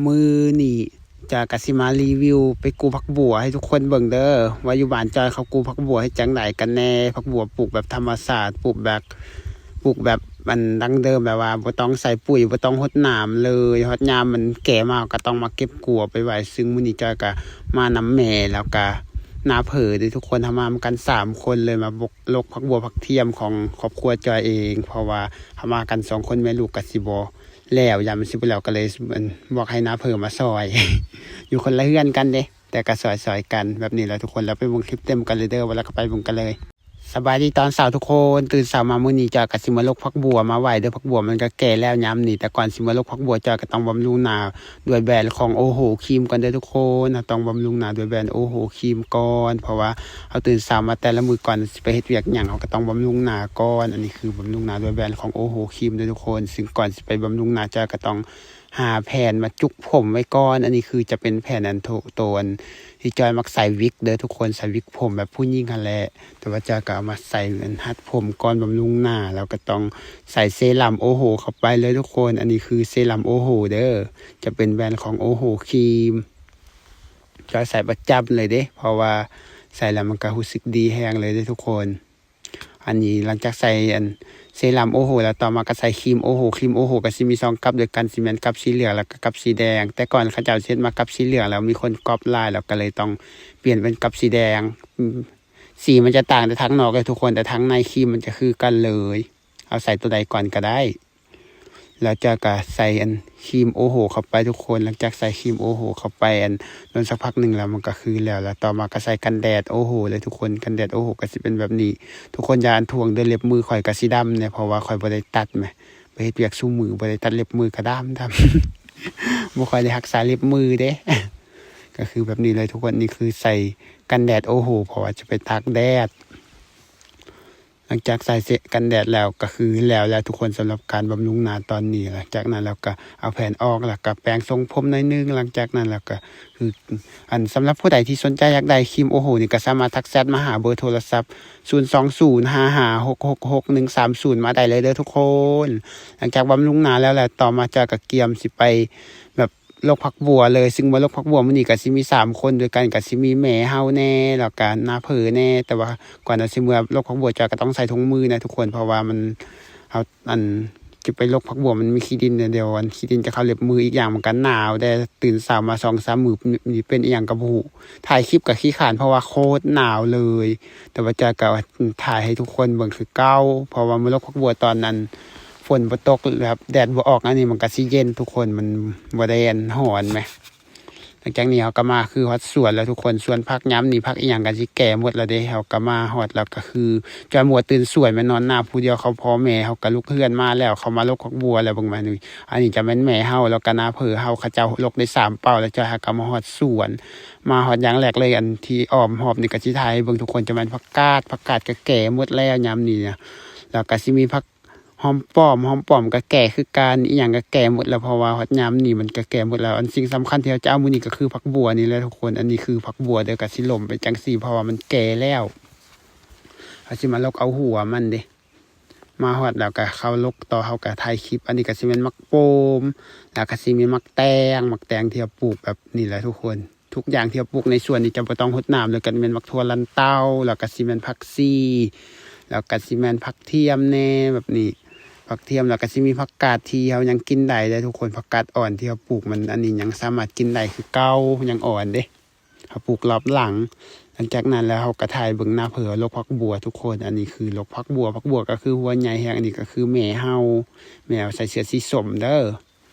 ມື້ນີ້ຈອຍກໍຊິມາຣີວິວໄປກູ້ຜັກບົວໃຫ້ທຸກຄົນເບິ່ງເດີ້ ວ່າຢູ່ບ້ານຈອຍເຂົາກູ້ຜັກບົວເຮັດຈັ່ງໃດກັນແດ່. ຜັກບົວປູກແບບທຳມະຊາດ ປູກແບບ ປູກແບບອັນດັ້ງເດີມ ແບບວ່າບໍ່ຕ້ອງໃສ່ປຸ໋ຍ ບໍ່ຕ້ອງຫົດນ້ຳເລີຍ. ຮອດຍາມມັນແກ່ມາ ເຮົາກໍຕ້ອງມາເກັບກູ້ເອົາໄປໄວ້. ຊຶ່ງມື້ນີ້ຈອຍກໍມານຳແມ່ ແລ້ວກໍນ້າເຜີເດີ້ທຸກຄົນ. ເຮົາມານຳກັນສາມຄົນເລີຍ ມາບົກ ລົກຜັກບົວຜັກທຽມຂອງຄອບຄົວຈອຍເອງ ເພາະວ່າເຮົາມາກັນສອງຄົນແມ່ລູກກໍຊິບໍ່ແລ້ວ ຢ້ານມັນຊິບໍ່ແລ້ວ ກໍເລີຍບອກໃຫ້ນ້າເຜີມາຊ່ອຍ ຢູ່ຄົນລະເຮືອນກັນເດ້ ແຕ່ກໍຊ່ອຍໆກັນແບບນີ້ແຫຼະທຸກຄົນ. ແລ້ວໄປເບິ່ງຄລິບເຕັມກັນເລີຍເດີ້ ວ່າແລ້ວກໍໄປເບິ່ງກັນເລີຍ. ສະບາຍດີຕອນເຊົ້າທຸກຄົນ. ຕື່ນເຊົ້າມາມື້ນີ້ຈອຍກໍຊິມາລົກຜັກບົວມາໄວ້ເດີ້. ຜັກບົວມັນກໍແກ່ແລ້ວຍາມນີ້ ແຕ່ກ່ອນຊິມາລົກຜັກບົວ ຈອຍກໍຕ້ອງບຳລຸງໜ້າ ດ້ວຍແບຣນຂອງໂອໂຫຄຣີມກ່ອນເດີ້ທຸກຄົນ. ເຮົາຕ້ອງບຳລຸງໜ້າດ້ວຍແບຣນໂອໂຫຄຣີມກ່ອນ ເພາະວ່າເຮົາຕື່ນເຊົ້າມາແຕ່ລະມື້ ກ່ອນຊິໄປເຮັດວຽກຫຍັງ ເຮົາກໍຕ້ອງບຳລຸງໜ້າກ່ອນ. ອັນນີ້ຄືບຳລຸງໜ້າດ້ວຍແບຣນຂອງໂອໂຫຄຣີມເດີ້ທຸກຄົນ. ຊຶ່ງກ່ອນຊິໄປບຳລຸງໜ້າ ຈອຍກໍຕ້ອງຫາແຜ່ນມາຈຸກຜົມໄວ້ກ່ອນ. ອັນນີ້ຄືຈະເປັນແຜ່ນອັນໂຕ ໂຕອັນທີ່ຈອຍມັກໃສ່ວິກເດີ້ທຸກຄົນ ໃສ່ວິກຜົມແບບຜູ້ຍິງຫັ້ນແຫຼະ. ແຕ່ວ່າຈອຍກໍເອົາມາໃສ່ອັນຮັດຜົມກ່ອນບຳລຸງໜ້າ ແລ້ວກໍຕ້ອງໃສ່ເຊຣຳໂອໂຫເຂົ້າໄປເລີຍທຸກຄົນ. ອັນນີ້ຄືເຊຣຳໂອໂຫເດີ້ ຈະເປັນແບຣນຂອງໂອໂຫຄຣີມ. ຈອຍໃສ່ປະຈຳເລີຍເດ້ ເພາະວ່າໃສ່ແລ້ວມັນກໍຮູ້ສຶກດີແຮງເລີຍເດ້ທຸກຄົນ. ອັນນີ້ຫຼັງຈາກໃສ່ອັນເຊຣຳໂອໂຫແລ້ວ ຕໍ່ມາກໍໃສ່ຄຣີມໂອໂຫ. ຄຣີມໂອໂຫກໍຊິມີສອງກັບດ້ວຍກັນ ຊິແມ່ນກັບສີເຫຼືອງ ແລ້ວກໍກັບສີແດງ. ແຕ່ກ່ອນເຂົາເຈົ້າຊິເຮັດມາກັບສີເຫຼືອງ ແລ້ວມີຄົນກັອບຫຼາຍ ແລ້ວກໍເລີຍຕ້ອງປ່ຽນເປັນກັບສີແດງ. ອາ ສີມັນຈະຕ່າງແຕ່ທາງນອກເດີ້ທຸກຄົນ ແຕ່ທາງໃນຄຣີມມັນຈະຄືກັນເລີຍ. ເອົາໃສ່ໂຕໃດກ່ອນກໍໄດ້. ແລ້ວຈອຍກໍໃສ່ອັນຄຣີມໂອໂຫເຂົ້າໄປທຸກຄົນ. ຫຼັງຈາກໃສ່ຄຣີມໂອໂຫເຂົ້າໄປ ອັນ ດົນສັກພັກໜຶ່ງແລ້ວ ມັນກໍຄືແລ້ວ. ແລ້ວຕໍ່ມາກໍໃສ່ກັນແດດໂອໂຫເລີຍທຸກຄົນ. ກັນແດດໂອໂຫກໍຊິເປັນແບບນີ້ທຸກຄົນ. ຢ່າອັນຖ່ວງເດີ້ ເລັບມືຂ້ອຍກໍຊິດຳແດ່ ເພາະວ່າຂ້ອຍບໍ່ໄດ້ຕັດແໝ ໄປເຮັດວຽກຊຸມື້ບໍ່ໄດ້ຕັດເລັບມືກໍດຳໆ ບໍ່ຄ່ອຍໄດ້ຮັກສາເລັບມືເດ້. ກໍຄືແບບນີ້ເລີຍທຸກຄົນ. ນີ້ຄືໃສ່ກັນແດດໂອໂຫ ເພາະວ່າຈະໄປຕາກແດດ. ຫຼັງຈາກໃສ່ເຊ ກັນແດດແລ້ວກໍຄືແລ້ວແຫຼະທຸກຄົນ ສຳລັບການບຳລຸງໜ້າຕອນນີ້. ຫຼັງຈາກນັ້ນແລ້ວກໍເອົາແຜ່ນອອກ ແລ້ວກໍແປງຊົງຜົມໜ້ອຍໜຶ່ງ. ຫຼັງຈາກນັ້ນແລ້ວກໍຄື ອັນ ສຳລັບຜູ້ໃດທີ່ສົນໃຈຢາກໄດ້ຄຣີມໂອໂຫນີ້ ກໍສາມາດທັກແຊັດມາຫາເບີໂທລະສັບ ສູນສອງສູນ ຫ້າຫ້າຫົກຫົກຫົກໜຶ່ງສາມສູນ ມາໄດ້ເລີຍເດີ້ທຸກຄົນ. ຫຼັງຈາກບຳລຸງໜ້າແລ້ວ ແລ້ວຕໍ່ມາຈອຍກໍກຽມຊິໄປແບບ ລົກຜັກບົວເລີຍ. ຊຶ່ງມາລົກຜັກບົວມື້ນີ້ກໍຊິມີສາມຄົນດ້ວຍກັນ ກໍຊິມີແມ່ເຮົາແດ່ ແລ້ວກໍນ້າເຜີແດ່. ແຕ່ວ່າກ່ອນເຮົາຊິເມືອລົກຜັກບົວ ຈອຍກໍຕ້ອງໃສ່ຖົງມືນະທຸກຄົນ ເພາະວ່າມັນ ເຮົາ ອັນ ຈະໄປລົກຜັກບົວມັນມີຂີ້ດິນ ດຽວອັນຂີ້ດິນຈະເຂົ້າເລັບມື. ອີກຢ່າງມັນກໍໜາວແດ່ ຕື່ນເຊົ້າມາສອງສາມມື້ນີ້ເປັນອີ່ຫຍັງກໍບໍ່ຮູ້. ຖ່າຍຄລິບກໍຂີ້ຄ້ານ ເພາະວ່າໂຄດໜາວເລີຍ. ແຕ່ວ່າຈອຍກໍ ອືມ ຖ່າຍໃຫ້ທຸກຄົນເບິ່ງຄືເກົ່າ ເພາະວ່າມາລົກຜັກບົວຕອນນັ້ນ ຝົນບໍ່ຕົກ ແບບແດດບໍ່ອອກ ອັນນີ້ມັນກໍຊິເຢັນທຸກຄົນ ມັນບໍ່ໄດ້ອັນຮ້ອນແໝ. ຫຼັງຈາກນີ້ເຮົາກໍມາຄືຮອດສວນແລ້ວທຸກຄົນ. ສວນຜັກຍາມນີ້ ຜັກອີ່ຫຍັງກໍຊິແກ່ໝົດແລ້ວເດ້. ເຮົາກໍມາຮອດແລ້ວກໍຄືຈອຍມົວຕື່ນສວຍ ແມ່ນນອນໜ້າຜູ້ດຽວ ເຂົາພໍ່ແມ່ເຮົາກໍລຸກເຮືອນມາແລ້ວ ເຂົາມາລົກຜັກບົວແລ້ວ. ເບິ່ງມານີ້ ອັນນີ້ຈະແມ່ນແມ່ເຮົາ ແລ້ວກໍນ້າເຜີເຮົາ ເຂົາເຈົ້າລົກໄດ້ສາມເປົາແລ້ວ. ຈອຍຫາກໍມາຮອດສວນ ມາຮອດຢ່າງແລກເລີຍ ອັນທີ່ອ້ອມຮອບນີ້ກໍຊິຖ່າຍໃຫ້ເບິ່ງທຸກຄົນ ຈະແມ່ນຜັກກາດ ຜັກກາດກໍແກ່ໝົດແລ້ວຍາມນີ້ນະ. ແລ້ວກໍຊິມີຜັກຫອມປ້ອມ ຫອມປ້ອມກໍແກ່ຄືກັນ ອີ່ຫຍັງກໍແກ່ໝົດແລ້ວ ເພາະວ່າຮອດຍາມນີ້ມັນກໍແກ່ໝົດແລ້ວ. ອັນສິ່ງສຳຄັນທີ່ເຮົາຈະເອົາມື້ນີ້ກໍຄືຜັກບົວນີ້ແຫຼະທຸກຄົນ. ອັນນີ້ຄືຜັກບົວເດີ້ ກໍຊິລົ້ມໄປຈັ່ງຊີ້ ເພາະວ່າມັນແກ່ແລ້ວ. ເຮົາຊິມາລົກເອົາຫົວມັນເດ້. ມາຮອດແລ້ວກໍເຂົ້າລົກຕໍ່ ເຮົາກໍຖ່າຍຄລິບ. ອັນນີ້ກໍຊິແມ່ນໝາກໂປມ ແລ້ວກໍຊິມີໝາກແຕງ ໝາກແຕງທີ່ເຮົາປູກແບບນີ້ແຫຼະທຸກຄົນ. ທຸກຢ່າງທີ່ເຮົາປູກໃນສວນນີ້ຈະບໍ່ຕ້ອງຫົດນ້ຳເລີຍ ກໍແມ່ນໝາກຖົ່ວລັນເຕົາ ແລ້ວກໍຊິແມ່ນຜັກຊີ ແລ້ວກໍຊິແມ່ນຜັກທຽມແດ່ແບບນີ້ ຜັກທຽມ. ແລ້ວກໍຊິມີຜັກກາດທີ່ເຮົາຍັງກິນໄດ້ເດ້ທຸກຄົນ ຜັກກາດອ່ອນທີ່ເຮົາປູກ ມັນອັນນີ້ຍັງສາມາດກິນໄດ້ຄືເກົ່າ ຍັງອ່ອນເດ້ ເຮົາປູກລອບຫຼັງ. ຫຼັງຈາກນັ້ນແລ້ວເຮົາກໍຖ່າຍເບິ່ງໜ້າເຜີເຮົາລົກຜັກບົວທຸກຄົນ. ອັນນີ້ຄືລົກຜັກບົວ ຜັກບົວກໍຄືຫົວໃຫຍ່ແຮງ ອັນນີ້ກໍຄືແມ່ເຮົາ ແມ່ເຮົາໃສ່ເສື້ອສີສົ້ມເດີ.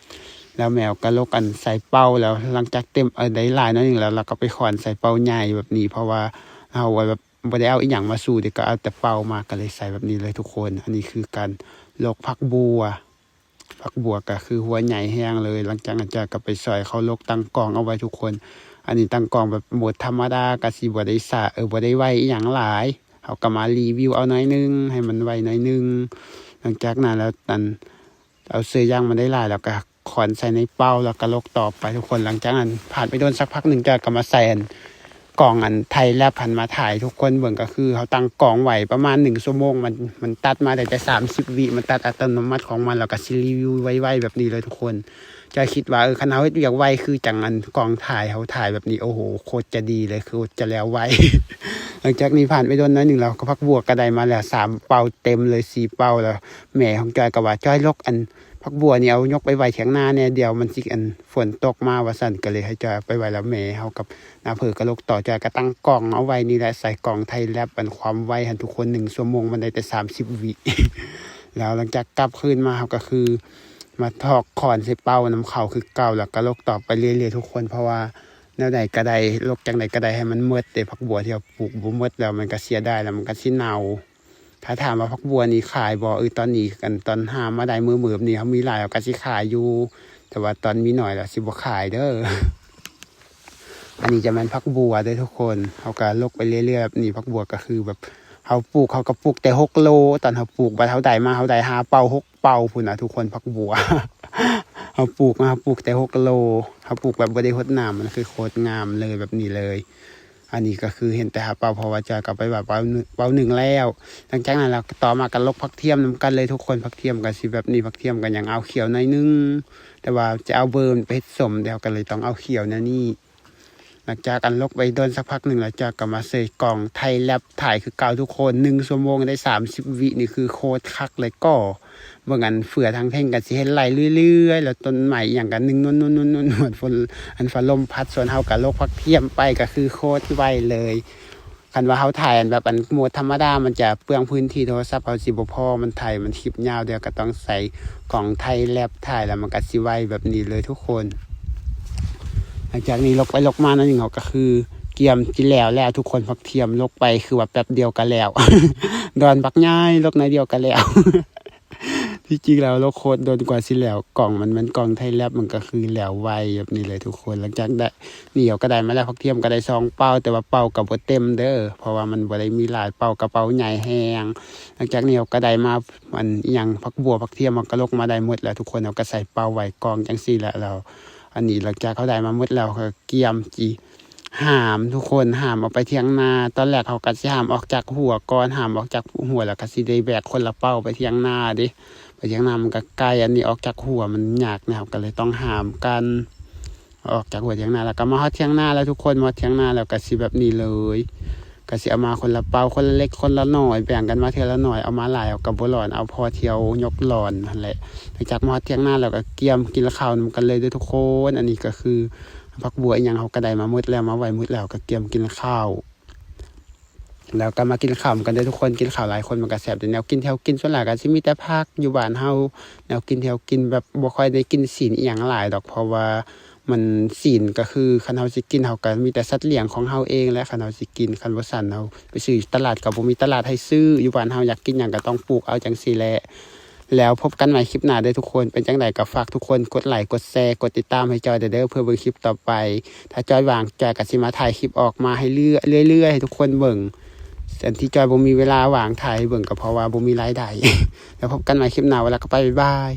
ແລ້ວແມ່ເຮົາກໍລົກອັນໃສ່ເປົາ ແລ້ວຫຼັງຈາກເຕັມ ເອີ ໄດ້ຫຼາຍໜ້ອຍໜຶ່ງແລ້ວ ເຮົາກໍໄປຂອນໃສ່ເປົາໃຫຍ່ແບບນີ້ ເພາະວ່າເຮົາແບບບໍ່ໄດ້ເອົາອີ່ຫຍັງມາສູ່ເດ້ ກໍເອົາແຕ່ເປົາມາ ກໍເລີຍໃສ່ແບບນີ້ເລີຍທຸກຄົນ. ອັນນີ້ຄືການລົກຜັກບົວ ຜັກບົວກໍຄືຫົວໃຫຍ່ແຮງເລີຍ. ຫຼັງຈາກນັ້ນຈອຍກໍໄປຊ່ອຍເຂົາລົກຕັ້ງກ້ອງເອົາໄວ້ທຸກຄົນ. ອັນນີ້ຕັ້ງກ້ອງແບບໂໝດທຳມະດາ ກໍຊິບໍ່ໄດ້ສາ ເອີ ບໍ່ໄດ້ໄວອີ່ຫຍັງຫຼາຍ ເຮົາກໍມາຣີວິວເອົາໜ້ອຍໜຶ່ງ ໃຫ້ມັນໄວໜ້ອຍໜຶ່ງ. ຫຼັງຈາກນັ້ນແລ້ວ ອັນ ເອົາເສື້ອຢາງມາໄດ້ຫຼາຍ ແລ້ວກໍຂອນໃສ່ໃນເປົາ ແລ້ວກໍລົກຕໍ່ໄປທຸກຄົນ. ຫຼັງຈາກນັ້ນຜ່ານໄປດົນສັກພັກໜຶ່ງ ຈອຍກໍມາໃສ່ອັນ ກ້ອງອັນໄທແລັບຫັ້ນມາຖ່າຍໃຫ້ທຸກຄົນເບິ່ງ ກໍຄືເຮົາຕັ້ງກ້ອງໄວ້ປະມານໜຶ່ງຊົ່ວໂມງ ມັນ ມັນຕັດມາໄດ້ແຕ່ສາມສິບວິ ມັນຕັດອັດຕະໂນມັດຂອງມັນ ແລ້ວກໍຊິຣີວິວໄວໆແບບນີ້ເລີຍທຸກຄົນ. ຈອຍຄິດວ່າ ເອີ ຄັນເຮົາເຮັດວຽກໄວຄືຈັ່ງອັນກ້ອງຖ່າຍເຮົາຖ່າຍແບບນີ້ ໂອ້ໂຫ ໂຄດຈະດີເລີຍ ໂຄດຈະແລ້ວໄວ. ຫຼັງຈາກນີ້ຜ່ານໄປດົນໜ້ອຍໜຶ່ງແລ້ວ ກໍຜັກບົວກໍໄດ້ມາແລ້ວສາມເປົາເຕັມເລີຍ ສີ່ເປົາແລ້ວ. ແມ່ຂອງຈອຍກໍວ່າ ຈອຍ ຫຼົກອັນຜັກບົວນີ້ເອົາຍົກໄປໄວ້ຖຽງນາແດ່ ດຽວມັນຊິອັນຝົນຕົກມາ ວ່າຊັ້ນ. ກໍເລີຍໃຫ້ຈອຍເອົາໄປໄວ້ ແລ້ວແມ່ເຮົາກັບນ້າເຜີກໍຫຼົກຕໍ່. ຈອຍກໍຕັ້ງກ້ອງເອົາໄວ້ນີ້ແຫຼະ ໃສ່ກ້ອງໄທແລັບອັນຄວາມໄວຫັ້ນທຸກຄົນ ໜຶ່ງຊົ່ວໂມງມັນໄດ້ແຕ່ສາມສິບວິ. ແລ້ວຫຼັງຈາກກັບຄືນມາ ເຮົາກໍຄືມາຖອກຄ້ອນໃສ່ເປົານຳເຂົາຄືເກົ່າ ແລ້ວກໍຫຼົກຕໍ່ໄປເລື້ອຍໆທຸກຄົນ ເພາະວ່າແນວໃດກໍໄດ້ ຫຼົກຈັ່ງໃດກໍໄດ້ໃຫ້ມັນໝົດເດ້. ຜັກບົວທີ່ເຮົາປູກບໍ່ໝົດແລ້ວ ມັນກໍເສຍດາຍ ແລ້ວມັນກໍຊິເນົ່າ. ຖ້າຖາມວ່າຜັກບົວນີ້ຂາຍບໍ່? ເອີ ຕອນນີ້ ອັນຕອນຫາມາໄດ້ມື້ໆນີ້ ເຮົາມີຫຼາຍເຮົາກໍຊິຂາຍຢູ່ ແຕ່ວ່າຕອນມີໜ້ອຍແລ້ວຊິບໍ່ຂາຍເດີ້. ອັນນີ້ຈະແມ່ນຜັກບົວເດີ້ທຸກຄົນ ເຮົາກໍຫຼົກໄປເລື້ອຍໆແບບນີ້. ຜັກບົວກໍຄືແບບເຮົາປູກ ເຮົາກໍປູກແຕ່ຫົກໂລ ຕອນເຮົາປູກ ບັດເຮົາໄດ້ມາ ເຮົາໄດ້ຫ້າເປົາ ຫົກເປົາພຸ້ນນະທຸກຄົນ ຜັກບົວ. ເຮົາປູກມາ ເຮົາປູກແຕ່ຫົກໂລ ເຮົາປູກແບບບໍ່ໄດ້ຫົດນ້ຳ ມັນຄືໂຄດງາມເລີຍ ແບບນີ້ເລີຍ. ອັນນີ້ກໍຄືເຫັນແຕ່ຫ້າເປົາ ເພາະວ່າຈອຍກໍໄປວ່າເປົາໜຶ່ງ ເປົາໜຶ່ງແລ້ວ. ຫຼັງຈາກນັ້ນແລ້ວຕໍ່ມາກໍຫຼົກຜັກທຽມນຳກັນເລີຍທຸກຄົນ. ຜັກທຽມກໍຊິແບບນີ້ ຜັກທຽມກໍຍັງອາວຂຽວໜ້ອຍໜຶ່ງ ແຕ່ວ່າຈະເອົາເບີໄປເຮັດສົ້ມ ດຽວກໍເລີຍຕ້ອງເອົາຂຽວແນວນີ້. ຫຼັງຈາກອັນຫຼົກໄປດົນສັກພັກໜຶ່ງແລ້ວ ຈອຍກໍມາເຊີຍກ້ອງໄທແລັບຖ່າຍຄືເກົ່າທຸກຄົນ ໜຶ່ງຊົ່ວໂມງໄດ້ສາມສິບວິ ນີ້ຄືໂຄດຄັກເລີຍກໍ. ເບິ່ງອັນເຟືອທາງເທິງກໍຊິເຫັນໄລ່ເລື້ອຍໆ ແລ້ວຕົ້ນໄມ້ອີ່ຫຍັງກໍໜຶ່ງນວນໆໆໆ ຝົນ ອັນຟ້າລົມພັດ ສ່ວນເຮົາກໍຫຼົກຜັກທຽມໄປ ກໍຄືໂຄດໄວເລີຍ. ຄັນວ່າເຮົາຖ່າຍອັນແບບອັນໂໝດທຳມະດາ ມັນຈະເປືອງພື້ນທີ່ ໂທລະສັບເຮົາຊິບໍ່ພໍ ມັນຖ່າຍ ມັນຄລິບຍາວ ດຽວກໍຕ້ອງໃຊ້ກ້ອງໄທແລັບຖ່າຍ ແລ້ວມັນກໍຊິໄວແບບນີ້ເລີຍທຸກຄົນ. ຫຼັງຈາກນີ້ຫຼົກໄປຫຼົກມາໜ້ອຍໜຶ່ງ ເຮົາກໍຄືກຽມຊິແລ້ວແລ້ວທຸກຄົນ. ຜັກທຽມຫຼົກໄປຄືວ່າແປັບດຽວກໍແລ້ວ ດອນບັກໃຫຍ່ ຫຼົກໜ້ອຍດຽວກໍແລ້ວ. ທີ່ຈິງແລ້ວຫຼົກໂຄດດົນກວ່າຊິແລ້ວ ກ້ອງມັນແມ່ນກ້ອງໄທແລັບ ມັນກໍຄືແລ້ວໄວແບບນີ້ເລີຍທຸກຄົນ. ຫຼັງຈາກໄດ້ ນີ້ເຮົາກໍໄດ້ມາແລ້ວ ຜັກທຽມກໍໄດ້ສອງເປົາ ແຕ່ວ່າເປົາກໍບໍ່ເຕັມເດີ້ ເພາະວ່າມັນບໍ່ໄດ້ມີຫຼາຍເປົາ ກະເປົາໃຫຍ່ແຮງ. ຫຼັງຈາກນີ້ເຮົາກໍໄດ້ມາ ອັນອີ່ຫຍັງ ຜັກບົວ ຜັກທຽມ ເຮົາກໍຫຼົກມາໄດ້ໝົດແລ້ວທຸກຄົນ. ເຮົາກໍໃສ່ເປົາໄວ້ກ້ອງຈັ່ງຊີ້ແຫຼະ. ແລ້ວອັນນີ້ຫຼັງຈາກເຮົາໄດ້ມາໝົດແລ້ວ ເຮົາກໍກຽມຊິຫາມທຸກຄົນ ຫາມເອົາໄປຖຽງນາ. ຕອນແລກເຮົາກໍຊິຫາມອອກຈາກຫົວກ່ອນ ຫາມອອກຈາກຫົວ ແລ້ວກໍຊິໄດ້ແບກຄົນລະເປົາໄປຖຽງນາເດ້. ໄປຖຽງນາມັນກໍໄກ ອັນນີ້ອອກຈາກຫົວມັນຍາກນະ ເຮົາກໍເລີຍຕ້ອງຫາມກັນ ອອກຈາກຫົວຖຽງນາ ແລ້ວກໍມາຮອດຖຽງນາແລ້ວທຸກຄົນ. ມາຮອດຖຽງນາແລ້ວກໍຊິແບບນີ້ເລີຍ ກໍຊິເອົາມາຄົນລະເປົາ ຄົນລະເລັກຄົນລະໜ້ອຍ ແບ່ງກັນມາເທື່ອລະໜ້ອຍ ເອົາມາຫຼາຍເຮົາກໍບໍ່ຫຼອນ ເອົາພໍທ່ຽວຍົກຫຼອນຫັ້ນແຫຼະ. ຫຼັງຈາກມາຮອດຖຽງນາແລ້ວກໍກຽມກິນເຂົ້ານຳກັນເລີຍເດີ້ທຸກຄົນ. ອັນນີ້ກໍຄືຜັກບົວອີ່ຫຍັງເຮົາກໍໄດ້ມາໝົດແລ້ວ ມາໄວ້ໝົດແລ້ວ ກໍກຽມກິນເຂົ້າ. ແລ້ວກໍມາກິນເຂົ້ານຳກັນເດີ້ທຸກຄົນ. ກິນເຂົ້າຫຼາຍຄົນມັນກໍແຊບເດ້ ແນວກິນທີ່ເຮົາກິນສ່ວນຫຼາຍກໍຊິມີແຕ່ຜັກຢູ່ບ້ານເຮົາ ແນວກິນທີ່ເຮົາກິນແບບບໍ່ຄ່ອຍໄດ້ກິນຊີ້ນອີ່ຫຍັງຫຼາຍດອກ ເພາະວ່າມັນ ຊີ້ນກໍຄືຄັນເຮົາຊິກິນ ເຮົາກໍມີແຕ່ສັດລ້ຽງຂອງເຮົາເອງແຫຼະ ຄັນເຮົາຊິກິນ. ຄັນບໍ່ຊັ້ນເຮົາໄປຊື້ຢູ່ຕະຫຼາດກໍບໍ່ມີຕະຫຼາດໃຫ້ຊື້. ຢູ່ບ້ານເຮົາຢາກກິນຫຍັງກໍຕ້ອງປູກເອົາຈັ່ງຊີ້ແຫຼະ. ແລ້ວພົບກັນໃໝ່ຄລິບໜ້າເດີ້ທຸກຄົນ. ເປັນຈັ່ງໃດກໍຝາກທຸກຄົນກົດໄລ ກົດແຊ ກົດຕິດຕາມໃຫ້ຈອຍແດ່ເດີ້ ເພື່ອເບິ່ງຄລິບຕໍ່ໄປ. ຖ້າຈອຍວ່າງ ຈອຍກໍຊິມາຖ່າຍຄລິບອອກມາໃຫ້ເລື້ອຍໆ ເລື້ອຍໆ ໃຫ້ທຸກຄົນເບິ່ງ. ອັນທີ່ຈອຍບໍ່ມີເວລາວ່າງຖ່າຍໃຫ້ເບິ່ງກໍເພາະວ່າບໍ່ມີລາຍໄດ້. ແລ້ວພົບກັນໃໝ່ຄລິບໜ້າ ເວລາກໍໄປ ບາຍບາຍ.